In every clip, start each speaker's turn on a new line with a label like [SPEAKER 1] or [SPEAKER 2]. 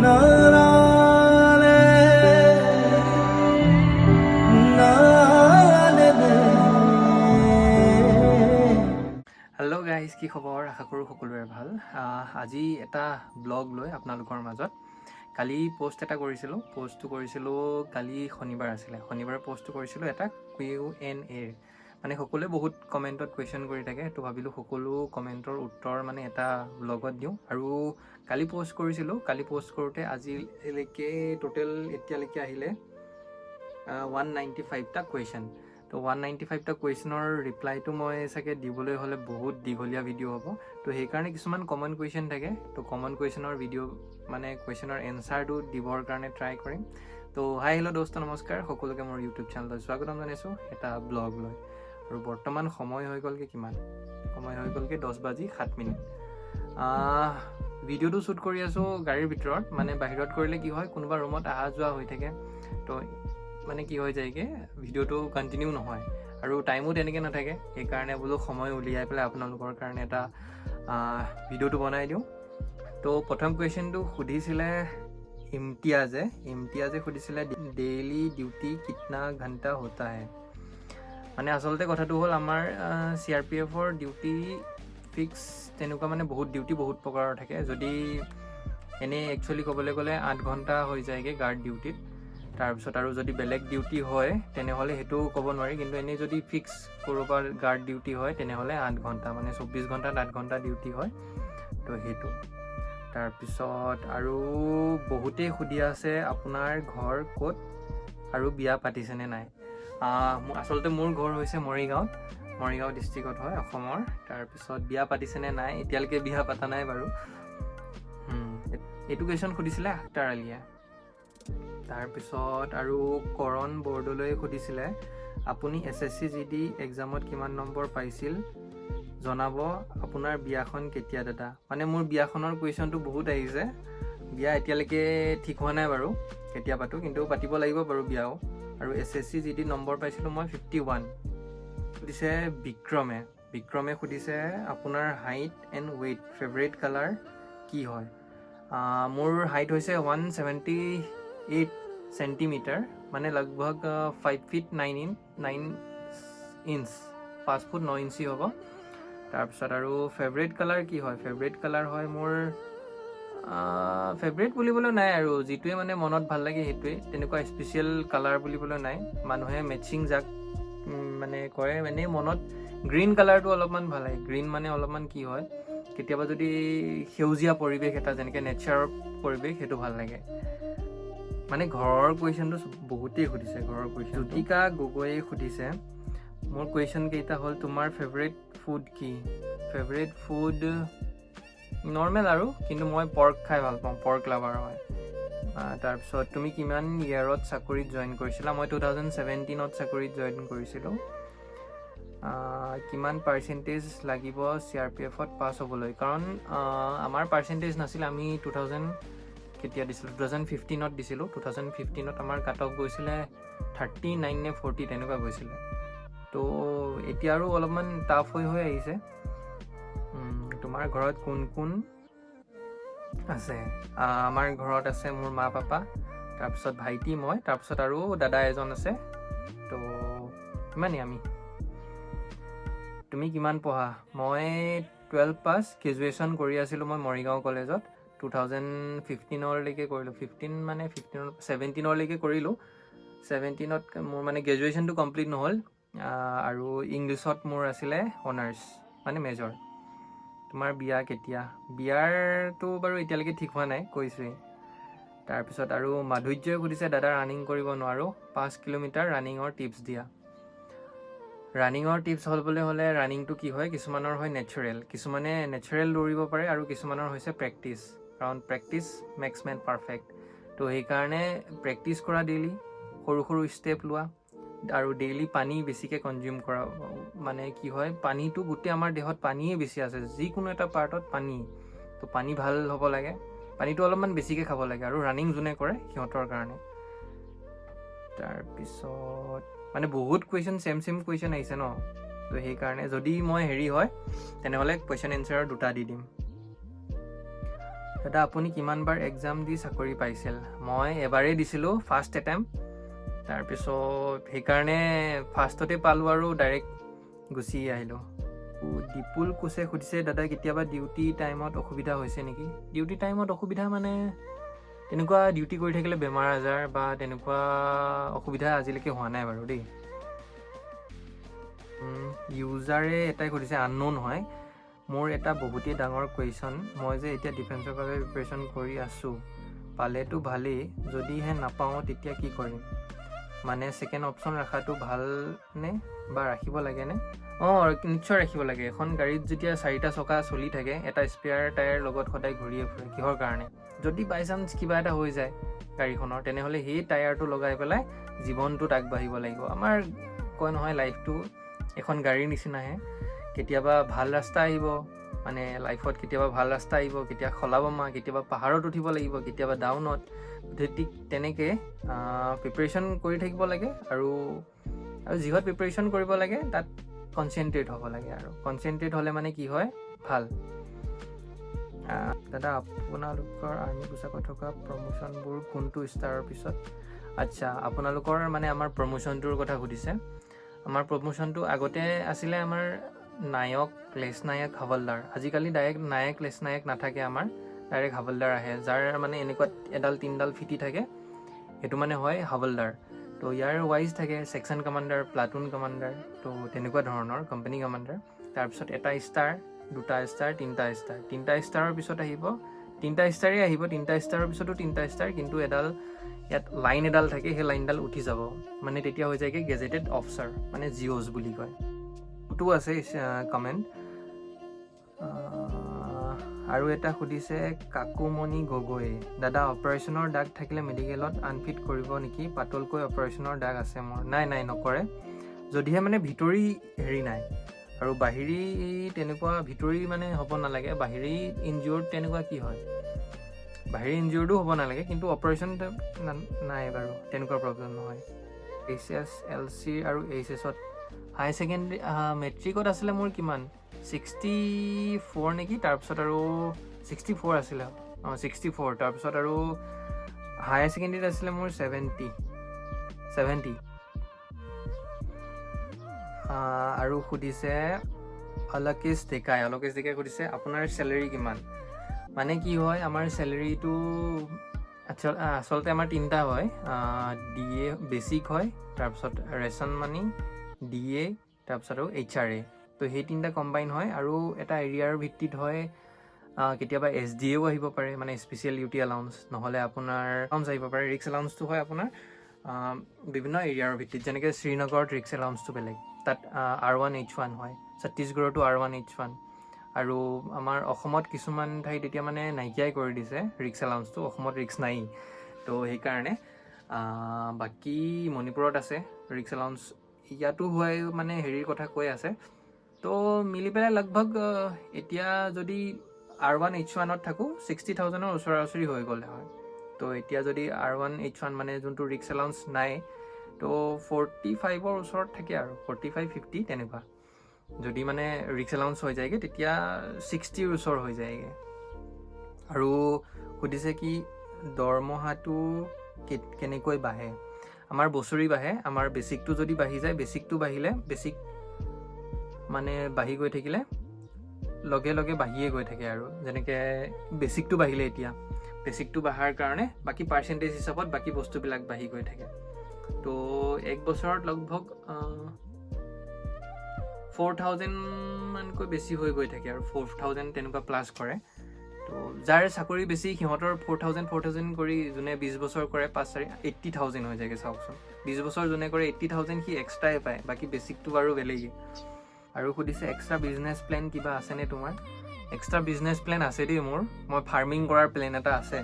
[SPEAKER 1] না লে না লে লে।
[SPEAKER 2] হেল্ল' গাইজ, কি খবৰ? আশা কৰোঁ সকলোৰে ভাল। আজি এটা ব্লগ লৈ আপোনালোকৰ মাজত। কালি পষ্ট এটা কৰিছিলোঁ। পষ্টটো কৰিছিলোঁ, কালি শনিবাৰ আছিলে, শনিবাৰে পষ্টটো কৰিছিলোঁ এটা কিউ এন এৰ। মানে সকলোৱে বহুত কমেণ্টত কুৱেশ্যন কৰি থাকে, তো ভাবিলোঁ সকলো কমেণ্টৰ উত্তৰ মানে এটা ব্লগত দিওঁ। আৰু কালি পষ্ট কৰিছিলোঁ। কালি পষ্ট কৰোঁতে আজিলৈকে টোটেল এতিয়ালৈকে আহিলে 195টা কুৱেশ্যন। তো 195টা কুৱেশ্যনৰ ৰিপ্লাইটো মই চাগে দিবলৈ হ'লে বহুত দীঘলীয়া ভিডিঅ' হ'ব। তো সেইকাৰণে কিছুমান কমন কুৱেশ্যন থাকে, তো কমন কুৱেশ্যনৰ ভিডিঅ' মানে কুৱেশ্যনৰ এনচাৰটো দিবৰ কাৰণে ট্ৰাই কৰিম। তো হাই, হেল্ল' দোস্ত, নমস্কাৰ সকলোকে, মোৰ ইউটিউব চেনেললৈ স্বাগতম জনাইছোঁ এটা ব্লগ লৈ। আৰু বৰ্তমান সময় হৈ গ'লগৈ, কিমান সময় হৈ গ'লগৈ? 10 বাজি 7 মিনিট। ভিডিঅ'টো শ্বুট কৰি আছোঁ গাড়ীৰ ভিতৰত। মানে বাহিৰত কৰিলে কি হয়, কোনোবা ৰুমত অহা যোৱা হৈ থাকে, তো মানে কি হৈ যায়গৈ, ভিডিঅ'টো কণ্টিনিউ নহয় আৰু টাইমো তেনেকৈ নাথাকে। সেইকাৰণে বোলো সময় উলিয়াই পেলাই আপোনালোকৰ কাৰণে এটা ভিডিঅ'টো বনাই দিওঁ। তো প্ৰথম কুৱেশ্যনটো সুধিছিলে ইমতিয়াজে। ইমতিয়াজে সুধিছিলে, "ডেইলি ডিউটি कितना घंटा होता है?" মানে আচলতে কথাটো হ'ল, আমাৰ চিআৰপিএফৰ ডিউটি ফিক্স তেনেকুৱা মানে বহুত ডিউটি বহুত প্ৰকাৰৰ থাকে। যদি এনেই একচুৱেলি ক'বলৈ গ'লে 8 ঘণ্টা হৈ যায়গৈ গাৰ্ড ডিউটিত। তাৰপিছত আৰু যদি বেলেগ ডিউটি হয়, তেনেহ'লে সেইটো ক'ব নোৱাৰি। কিন্তু এনেই যদি ফিক্স ক'ৰবাত গাৰ্ড ডিউটি হয়, তেনেহ'লে 8 ঘণ্টা, মানে 24 ঘণ্টাত 8 ঘণ্টা ডিউটি হয়। তো সেইটো। তাৰপিছত আৰু বহুতেই সুধি আছে, আপোনাৰ ঘৰ ক'ত আৰু বিয়া পাতিছেনে নাই? আচলতে মোৰ ঘৰ হৈছে মৰিগাঁৱত, মৰিগাঁও ডিষ্ট্ৰিক্টত হয় অসমৰ। তাৰপিছত বিয়া পাতিছেনে নাই, এতিয়ালৈকে বিয়া পতা নাই বাৰু। এইটো কুৱেশ্যন সুধিছিলে আখতাৰ আলীয়ে। তাৰপিছত আৰু কৰণ বৰদলৈয়ে সুধিছিলে, "আপুনি এছএছচি জিডি এক্সামত কিমান নম্বৰ পাইছিল জনাব। আপোনাৰ বিয়াখন কেতিয়া দাদা?" মানে মোৰ বিয়াখনৰ কুৱেশ্যনটো বহুত আহিছে। বিয়া এতিয়ালৈকে ঠিক হোৱা নাই বাৰু কেতিয়া পাতোঁ, কিন্তু পাতিব লাগিব বাৰু বিয়াও। আৰু এছএছচি জিডি নম্বৰ পাইছিলোঁ মই 51। সুধিছে বিক্ৰমে। বিক্ৰমে সুধিছে, "আপোনাৰ height and weight, favourite colour কি হয়?" মোৰ হাইট হৈছে 178 চেণ্টিমিটাৰ, মানে লগভগ 5 feet 9 in 9 inch, 5 foot 9 inch হ'ব। তাৰপিছত আৰু ফেভৰেট কালাৰ কি হয়? ফেভৰেট কালাৰ হয় মোৰ, ফেভৰেট বুলিবলৈ নাই আৰু, যিটোৱে মানে মনত ভাল লাগে সেইটোৱে। তেনেকুৱা স্পেচিয়েল কালাৰ বুলিবলৈ নাই। মানুহে মেচিং যাক মানে কৰে। এনেই মনত গ্ৰীণ কালাৰটো অলপমান ভাল লাগে। গ্ৰীণ মানে অলপমান কি হয়, কেতিয়াবা যদি সেউজীয়া পৰিৱেশ এটা, যেনেকৈ নেচাৰৰ পৰিৱেশ, সেইটো ভাল লাগে। মানে ঘৰৰ কুৱেশ্যনটো বহুতেই সুধিছে, ঘৰৰ কুৱেশ্যন। জ্যোতিকা গগৈয়ে সুধিছে, মোৰ কুৱেশ্যন কেইটা হ'ল, "তোমাৰ ফেভৰেট ফুড কি?" ফেভৰেট ফুড নৰ্মেল আৰু, কিন্তু মই পৰ্ক খাই ভাল পাওঁ, পৰ্ক লাভাৰ হয়। তাৰপিছত তুমি কিমান ইয়েৰত চাকৰিত জইন কৰিছিলা? মই 2017ত চাকৰিত জইন কৰিছিলোঁ। কিমান পাৰ্চেণ্টেজ লাগিব চিআৰপিএফত পাছ হ'বলৈ? কাৰণ আমাৰ পাৰ্চেণ্টেজ নাছিলে। আমি 2000 কেতিয়া দিছিলোঁ? 2015ত দিছিলোঁ। 2015ত আমাৰ কাট অফ গৈছিলে 39 নে 40 তেনেকুৱা গৈছিলে। তো এতিয়া আৰু অলপমান টাফ হৈ হৈ আহিছে। তোমাৰ ঘৰত কোন কোন আছে? আমাৰ ঘৰত আছে মোৰ মা, পাপা, তাৰপিছত ভাইটি, মই, তাৰপিছত আৰু দাদা এজন আছে। তো ইমানেই আমি। তুমি কিমান পঢ়া? মই 12 পাছ, গ্ৰেজুৱেশ্যন কৰি আছিলোঁ মই মৰিগাঁও কলেজত। 2015লৈকে কৰিলোঁ। 15 মানে 15ৰ 17লৈকে কৰিলোঁ। 17ত মোৰ মানে গ্ৰেজুৱেশ্যনটো কমপ্লিট নহ'ল। আৰু ইংলিছত মোৰ আছিলে অনাৰ্ছ, মানে মেজৰ। তোমাৰ বিয়া কেতিয়া? বিয়াৰটো বাৰু এতিয়ালৈকে ঠিক হোৱা নাই, কৈছোৱেই। তাৰপিছত আৰু মাধুৰ্যই সুধিছে, "দাদা, ৰানিং কৰিব নোৱাৰোঁ, 5 কিলোমিটাৰ ৰানিঙৰ টিপছ দিয়া।" ৰানিঙৰ টিপছ হ'বলৈ হ'লে ৰানিংটো কি হয়, কিছুমানৰ হয় নেচাৰেল, কিছুমানে নেচাৰেল দৌৰিব পাৰে আৰু কিছুমানৰ হৈছে প্ৰেক্টিচ। কাৰণ practice makes man perfect। তো সেইকাৰণে প্ৰেক্টিচ কৰা, ডেইলি সৰু সৰু ষ্টেপ লোৱা আৰু ডেইলি পানী বেছিকৈ কনজিউম কৰা। মানে কি হয়, পানীটো গোটেই আমাৰ দেহত পানীয়ে বেছি আছে, যিকোনো এটা পাৰ্টত পানী। তো পানী ভাল হ'ব লাগে, পানীটো অলপমান বেছিকৈ খাব লাগে আৰু ৰানিং যোনে কৰে সিহঁতৰ কাৰণে। তাৰপিছত মানে বহুত কুৱেশ্যন ছেম ছেম কুৱেশ্যন আহিছে ন, তো সেইকাৰণে যদি মই হেৰি হয়, তেনেহ'লে কুৱেশ্যন এনচাৰৰ দুটা দি দিম। দাদা, আপুনি কিমানবাৰ এক্সাম দি চাকৰি পাইছিল? মই এবাৰেই দিছিলোঁ, ফাৰ্ষ্ট এটেম্প। তাৰপিছত সেইকাৰণে ফাৰ্ষ্টতে পালোঁ আৰু ডাইৰেক্ট গুচি আহিলোঁ। দিপুল কোচে সুধিছে, দাদা, কেতিয়াবা ডিউটি টাইমত অসুবিধা হৈছে নেকি? ডিউটি টাইমত অসুবিধা মানে তেনেকুৱা ডিউটি কৰি থাকিলে বেমাৰ আজাৰ বা তেনেকুৱা অসুবিধা আজিলৈকে হোৱা নাই বাৰু দেই। ইউজাৰে এটাই সুধিছে, আননোন হয়, মোৰ এটা বহুতেই ডাঙৰ কুৱেশ্যন। মই যে এতিয়া ডিফেন্সৰ বাবে প্ৰিপেৰেশ্যন কৰি আছোঁ, পালেতো ভালেই, যদিহে নাপাওঁ তেতিয়া কি কৰিম? মানে ছেকেণ্ড অপশ্যন ৰখাটো ভালনে বা ৰাখিব লাগেনে? অঁ, নিশ্চয় ৰাখিব লাগে। এখন গাড়ীত যেতিয়া চাৰিটা চকা চলি থাকে, এটা স্পেয়াৰ টায়াৰ লগত সদায় ঘূৰিয়ে ফুৰে কিহৰ কাৰণে? যদি বাই চান্স কিবা এটা হৈ যায় গাড়ীখনৰ, তেনেহ'লে সেই টায়াৰটো লগাই পেলাই জীৱনটোত আগবাঢ়িব লাগিব। আমাৰ কয় নহয়, লাইফটো এখন গাড়ীৰ নিচিনাহে। কেতিয়াবা ভাল ৰাস্তা আহিব, মানে লাইফত কেতিয়াবা ভাল ৰাস্তা আহিব, কেতিয়া খলা বমা, কেতিয়াবা পাহাৰত উঠিব লাগিব, কেতিয়াবা ডাউনত। ঠিক তেনেকৈ প্ৰিপেৰেশ্যন কৰি থাকিব লাগে আৰু আৰু যিহত প্ৰিপেৰেশ্যন কৰিব লাগে তাত কনচেনট্ৰেট হ'ব লাগে। আৰু কনচেনট্ৰেট হ'লে মানে কি হয়, ভাল। দাদা, আপোনালোকৰ আৰ্মি পোচাকত থকা প্ৰমোশ্যনবোৰ কোনটো ষ্টাৰৰ পিছত? আচ্ছা, আপোনালোকৰ মানে আমাৰ প্ৰমোশ্যনটোৰ কথা সুধিছে। আমাৰ প্ৰমোশ্যনটো আগতে আছিলে আমাৰ নায়ক, লেন্স নায়ক, হাৱলদাৰ। আজিকালি ডাইৰেক্ট নায়ক, লেন্স নায়ক নাথাকে, আমাৰ ডাইৰেক্ট হাৱলদাৰ আহে। যাৰ মানে এনেকুৱা এডাল তিনিডাল ফিটি থাকে, সেইটো মানে হয় হাৱলদাৰ। তো ইয়াৰ ৱাইজ থাকে ছেকশ্যন কমাণ্ডাৰ, প্লাটুন কমাণ্ডাৰ, তো তেনেকুৱা ধৰণৰ কোম্পানী কমাণ্ডাৰ। তাৰপিছত এটা ষ্টাৰ, দুটা ষ্টাৰ, তিনিটা ষ্টাৰ। তিনিটা ষ্টাৰৰ পিছত আহিব, তিনিটা ষ্টাৰেই আহিব, তিনিটা ষ্টাৰৰ পিছতো তিনিটা ষ্টাৰ, কিন্তু এডাল ইয়াত লাইন এডাল থাকে, সেই লাইনডাল উঠি যাব। মানে তেতিয়া হৈ যায়গৈ গেজেটেড অফিচাৰ, মানে জিঅ'জ বুলি কয়। টো আছে কমেণ্ট। আৰু এটা সুধিছে কাকুমণি গগৈ, দাদা, অপাৰেশ্যনৰ দাগ থাকিলে মেডিকেলত আনফিট কৰিব নেকি? পাতলকৈ অপাৰেশ্যনৰ দাগ আছে মোৰ। নাই নাই, নকৰে, যদিহে মানে ভিতৰি হেৰি নাই আৰু বাহিৰী তেনেকুৱা ভিতৰি মানে হ'ব নালাগে। বাহিৰী ইনজিঅ'ৰ্ড তেনেকুৱা কি হয়, বাহিৰী ইনজিঅ'ৰ্ডো হ'ব নালাগে, কিন্তু অপাৰেশ্যন নাই বাৰু, তেনেকুৱা প্ৰব্লেম নহয়। এইচ এছ এল চি আৰু এইচ এছত, হায়াৰ ছেকেণ্ডেৰী, মেট্ৰিকত আছিলে মোৰ কিমান, 64 নেকি? তাৰপিছত আৰু 64 আছিলে, অঁ, 64। তাৰপিছত আৰু হায়াৰ ছেকেণ্ডেৰীত আছিলে মোৰ 70, 70। আৰু সুধিছে অলকেশ ডেকাই, অলকেশ ডেকাই সুধিছে, আপোনাৰ চেলেৰি কিমান? মানে কি হয়, আমাৰ চেলেৰিটো আচলতে আমাৰ তিনিটা হয়। ডি এ বেচিক হয়, তাৰপিছত ৰেচন মানি, ডি এ, তাৰপিছত আৰু এইচ আৰ এ। তো সেই তিনিটা কম্বাইন হয় আৰু এটা এৰিয়াৰ ভিত্তিত হয়। কেতিয়াবা এছ ডি এও আহিব পাৰে, মানে স্পেচিয়েল ডিউটি এলাউন্স, নহ'লে আপোনাৰ এলাউন্স আহিব পাৰে। ৰিস্ক এলাউন্সটো হয় আপোনাৰ বিভিন্ন এৰিয়াৰ ভিত্তিত। যেনেকৈ শ্ৰীনগৰত ৰিস্ক এলাউন্সটো বেলেগ, তাত R1 H1 হয়। ছত্তীশগড়তো R1 H1। আৰু আমাৰ অসমত কিছুমান ঠাইত এতিয়া মানে নাইকিয়াই কৰি দিছে ৰিস্ক এলাউন্সটো। অসমত ৰিস্ক নায়েই, তো সেইকাৰণে। বাকী মণিপুৰত আছে ৰিস্ক এলাউন্স, ইয়াতো হয়, মানে হেৰিৰ কথা কৈ আছে। তো মিলি পেলাই লগভগ এতিয়া যদি R1 H1ত থাকোঁ, 60,000ৰ ওচৰা ওচৰি হৈ গ'লে হয়। তো এতিয়া যদি R1 H1, মানে যোনটো ৰিস্ক এলাউন্স নাই, তো 45ৰ ওচৰত থাকে আৰু 45, 50 তেনেকুৱা। যদি মানে ৰিস্ক এলাউন্স হৈ যায়গৈ, তেতিয়া 60ৰ ওচৰ হৈ যায়গৈ। আৰু সুধিছে কি দৰমহাটো কেনেকৈ বাঢ়ে? আমাৰ বছৰি বাঢ়ে। আমাৰ বেচিকটো যদি বাঢ়ি যায়, বেচিকটো বাঢ়িলে, বেচিক মানে বাঢ়ি গৈ থাকিলে লগে লগে বাঢ়িয়ে গৈ থাকে। আৰু যেনেকৈ বেচিকটো বাঢ়িলে, এতিয়া বেচিকটো বাঢ়াৰ কাৰণে বাকী পাৰ্চেণ্টেজ হিচাপত বাকী বস্তুবিলাক বাঢ়ি গৈ থাকে। তো এক বছৰত লগভগ 4,000 মানকৈ বেছি হৈ গৈ থাকে আৰু 4,000 তেনেকুৱা প্লাছ কৰে। তো যাৰ চাকৰি বেছি সিহঁতৰ 4,000, 4,000 কৰি যোনে 20 বছৰ কৰে, পাঁচ চাৰি 80,000 হৈ যায়গৈ। চাওকচোন, 20 বছৰ যোনে কৰে, 80,000 সি এক্সট্ৰাই পায়, বাকী বেচিকটো বাৰু বেলেগেই। আৰু সুধিছে, এক্সট্ৰা বিজনেছ প্লেন কিবা আছেনে তোমাৰ? এক্সট্ৰা বিজনেছ প্লেন আছে দেই মোৰ। মই ফাৰ্মিং কৰাৰ প্লেন এটা আছে,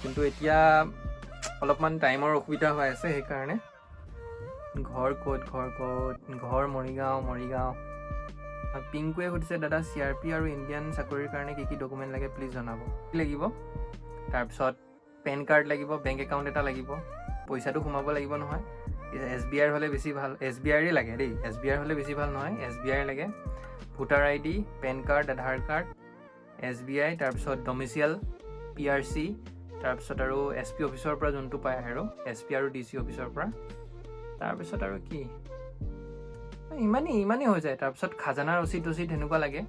[SPEAKER 2] কিন্তু এতিয়া অলপমান টাইমৰ অসুবিধা হৈ আছে, সেইকাৰণে। ঘৰ ক'ত? ঘৰ ক'ত? ঘৰ মৰিগাঁও, মৰিগাঁও। পিংকুৱে সুধিছে, দাদা, চি আৰ পি আৰু ইণ্ডিয়ান চাকৰিৰ কাৰণে কি কি ডকুমেণ্ট লাগে, প্লিজ জনাব। কি লাগিব? তাৰপিছত পেন কাৰ্ড লাগিব, বেংক একাউণ্ট এটা লাগিব, পইচাটো সোমাব লাগিব নহয়। এছ বি আইৰ হ'লে বেছি ভাল। এছ বি আইৰে লাগে দেই, এছ বি আইৰ হ'লে বেছি ভাল নহয়, এছ বি আইৰ লাগে। ভোটাৰ আই ডি, পেন কাৰ্ড, আধাৰ কাৰ্ড, এছ বি আই, তাৰপিছত ডমিচিয়েল। PRC, তাৰপিছত আৰু এছ পি অফিচৰ পৰা যোনটো পায় আৰু এছ পি আৰু ডি চি অফিচৰ পৰা। তাৰপিছত আৰু কি, ইমানেই ইমানেই হৈ যায়। তাৰপিছত খাজানা ৰচিদ ৰচিদ সেনেকুৱা লাগে।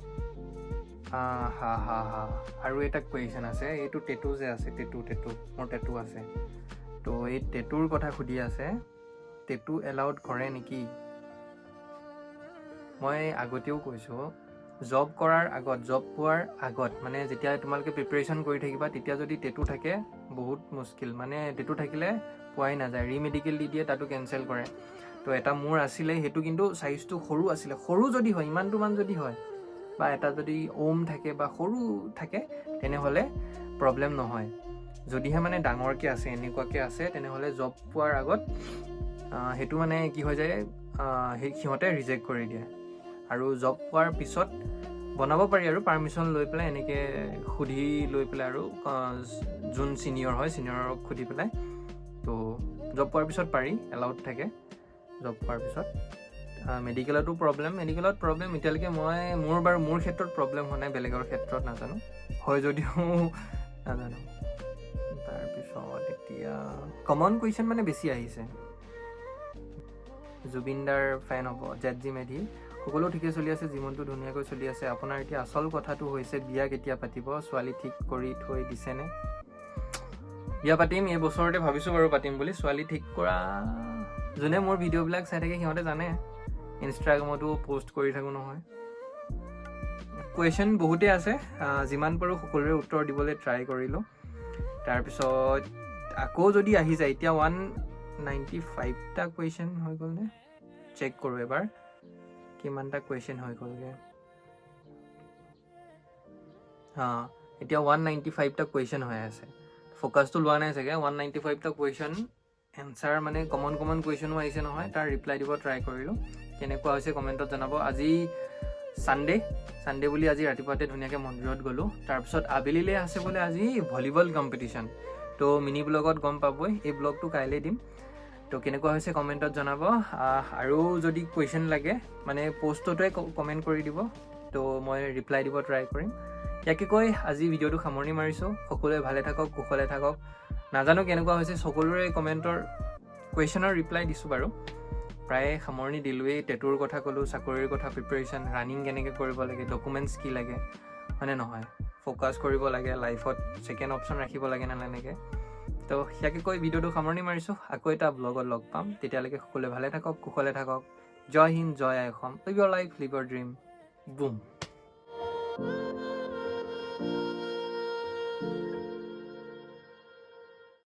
[SPEAKER 2] হা হা হা আৰু এটা কুৱেশ্যন আছে, এইটো টেটু যে আছে, টেটু টেটু মোৰ টেটু আছে। তো এই টেটুৰ কথা সুধি আছে, টেটু এলাউড কৰে নেকি? মই আগতেও কৈছোঁ, জব কৰাৰ আগত, জব পোৱাৰ আগত, মানে যেতিয়া তোমালোকে প্ৰিপেৰেশ্যন কৰি থাকিবা, তেতিয়া যদি টেটু থাকে বহুত মুস্কিল। মানে টেটু থাকিলে পোৱাই নাযায়, ৰিমেডিকেল দি দিয়ে, তাতো কেঞ্চেল কৰে। তো এটা মোৰ আছিলে সেইটো, কিন্তু চাইজটো সৰু আছিলে। সৰু যদি হয়, ইমানটো মান যদি হয় বা এটা যদি ওম থাকে বা সৰু থাকে, তেনেহ'লে প্ৰব্লেম নহয়। যদিহে মানে ডাঙৰকৈ আছে, এনেকুৱাকৈ আছে, তেনেহ'লে জব পোৱাৰ আগত সেইটো মানে কি হৈ যায়, সেই সিহঁতে ৰিজেক্ট কৰি দিয়ে। আৰু জব পোৱাৰ পিছত বনাব পাৰি আৰু পাৰ্মিশ্যন লৈ পেলাই, এনেকৈ সুধি লৈ পেলাই আৰু যোন ছিনিয়ৰ হয়, ছিনিয়ৰক সুধি পেলাই। তো জব পোৱাৰ পিছত পাৰি, এলাউড থাকে জব পোৱাৰ পিছত। মেডিকেলতো প্ৰব্লেম, মেডিকেলত প্ৰব্লেম এতিয়ালৈকে মই মোৰ বাৰু মোৰ ক্ষেত্ৰত প্ৰব্লেম হোৱা নাই, বেলেগৰ ক্ষেত্ৰত নাজানো, হয় যদিও নাজানো। তাৰপিছত এতিয়া কমন কুৱেশ্যন মানে বেছি আহিছে। জুবিন দাৰ ফেন হ'ব জেড জি মেধি। সকলো ঠিকে চলি আছে, জীৱনটো ধুনীয়াকৈ চলি আছে আপোনাৰ। এতিয়া আচল কথাটো হৈছে, বিয়া কেতিয়া পাতিব? ছোৱালী ঠিক কৰি থৈ দিছেনে? বিয়া পাতিম এই বছৰতে, ভাবিছোঁ বাৰু পাতিম বুলি। ছোৱালী ঠিক কৰা, যোনে মোৰ ভিডিঅ'বিলাক চাই থাকে সিহঁতে জানে, ইনষ্টাগ্ৰামতো পষ্ট কৰি থাকোঁ নহয়। কুৱেশ্যন বহুতেই আছে, যিমান পাৰোঁ সকলোৰে উত্তৰ দিবলৈ ট্ৰাই কৰিলোঁ। তাৰপিছত আকৌ যদি আহি যায়, এতিয়া 195টা কুৱেশ্যন হৈ গ'লনে? চেক কৰোঁ এবাৰ কিমানটা কুৱেশ্যন হৈ গ'লগৈ। হা, এতিয়া 195টা কুৱেশ্যন হৈ আছে। ফ'কাছটো লোৱা নাই চাগে। 195টা কুৱেশ্যন এনচাৰ, মানে কমন কমন কুৱেশ্যনো আহিছে নহয়, তাৰ ৰিপ্লাই দিব ট্ৰাই কৰিলোঁ। কেনেকুৱা হৈছে কমেণ্টত জনাব। আজি ছানডে, ছানডে বুলি আজি ৰাতিপুৱাতে ধুনীয়াকৈ মন্দিৰত গ'লোঁ। তাৰপিছত আবেলিলৈ আছে বোলে আজি ভলীবল কম্পিটিশ্যন। তো মিনি ব্লগত গম পাবই, এই ব্লগটো কাইলৈ দিম। তো কেনেকুৱা হৈছে কমেণ্টত জনাব। আৰু যদি কুৱেশ্যন লাগে, মানে পষ্টটোৱে কমেণ্ট কৰি দিব, তো মই ৰিপ্লাই দিব ট্ৰাই কৰিম। ইয়াকে কৈ আজি ভিডিঅ'টো সামৰণি মাৰিছোঁ। সকলোৱে ভালে থাকক, কুশলে থাকক। নাজানো কেনেকুৱা হৈছে, সকলোৰে কমেণ্টৰ কুৱেশ্যনৰ ৰিপ্লাই দিছোঁ বাৰু, প্ৰায়ে সামৰণি দিলোঁৱেই। টেটুৰ কথা ক'লোঁ, চাকৰিৰ কথা, প্ৰিপেৰেশ্যন, ৰানিং কেনেকৈ কৰিব লাগে, ডকুমেণ্টছ কি লাগে, হয়নে নহয়, ফ'কাছ কৰিব লাগে লাইফত, ছেকেণ্ড অপশ্যন ৰাখিব লাগে নে নালাগে। তো ইয়াকে কৈ ভিডিঅ'টো সামৰণি মাৰিছোঁ। আকৌ এটা ব্লগত লগ পাম, তেতিয়ালৈকে সকলোৱে ভালে থাকক, কুশলে থাকক। জয় হিন্দ, জয় আই Assam. Live your life, live your dream. Boom.